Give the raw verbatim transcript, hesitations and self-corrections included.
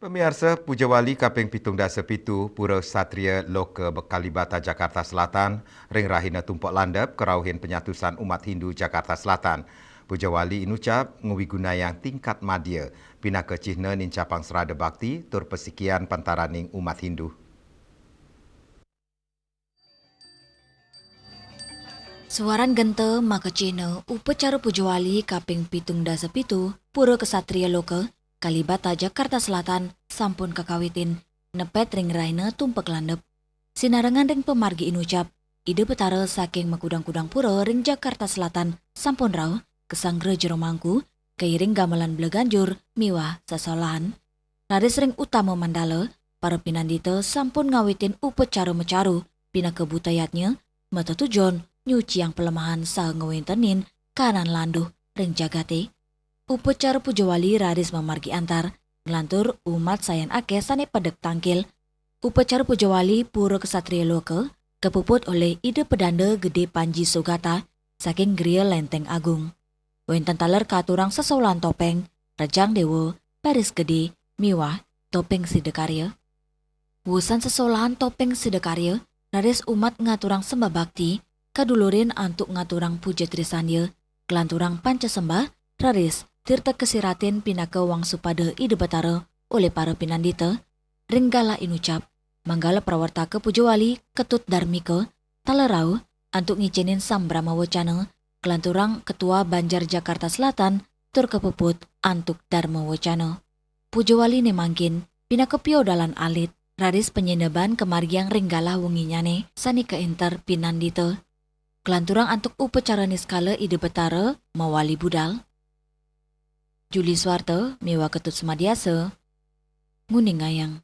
Pamiarsa, Pujawali kaping pitung dasa pitu Pura Satria Loka Kalibata Jakarta Selatan ring rahina Tumpek Landep karauhin panyatusan umat Hindu Jakarta Selatan. Pujawali inucap ngawigunayang tingkat madya pinaka cihna nincapang srada bakti tur pasikian pantaraning umat Hindu. Suaran genta maka cihna upacara Pujawali kaping pitung dasa pitu Pura Ksatria Loka Kalibata Jakarta Selatan sampun kakawitin nepet ring rahina Tumpek Landep. Sinarengan ring pamargi inucap, Ida Betara saking makudang-kudang pura ring Jakarta Selatan sampun rauh ka Sanggra Jero Mangku, kairing gamelan bleganjur miwah sesolahan. Raris ring utama mandala, para pinandita sampun ngawitin upacara macaru pinaka buta yatnya, matetujon nyuciang palemahan saha ngwentenin kahanan landuh ring jagate. Upacara Pujawali raris mamargi antar, nglantur umat sayan akeh sane pedek tangkil. Upacara Pujawali Pura Ksatria Loka kapuput olih Ida Pedanda Gede Panji Sugata saking Griya Lenteng Agung. Wenten taler katurang sesolahan topeng, rejang dewa, baris gede, miwah topeng sidakarya. Wusan sesolahan topeng sidakarya, raris umat ngaturang sembah bakti, kadulurin antuk ngaturang puja trisandya, kalanturang panca sembah, raris tirta kasiratin pinaka wangsupada Ida Betara olih para pinandita, ring galah inucap, manggala prawartaka Pujawali Ketut Darmika, taler rauh antuk ngicenin Sang Brahma Wacana, kalanturang Ketua Banjar Jakarta Selatan, tur kapuput antuk Darma Wacana. Pujawaline mangkin, pinaka piodalan alit, raris panyendeban kamargiang ring galah wenginyane sane kaenter pinandita. Kalanturang antuk upacara niskala Ida Betara mawali budal. Juli Swarta miwah Ketut Sumadiasa nguningayang.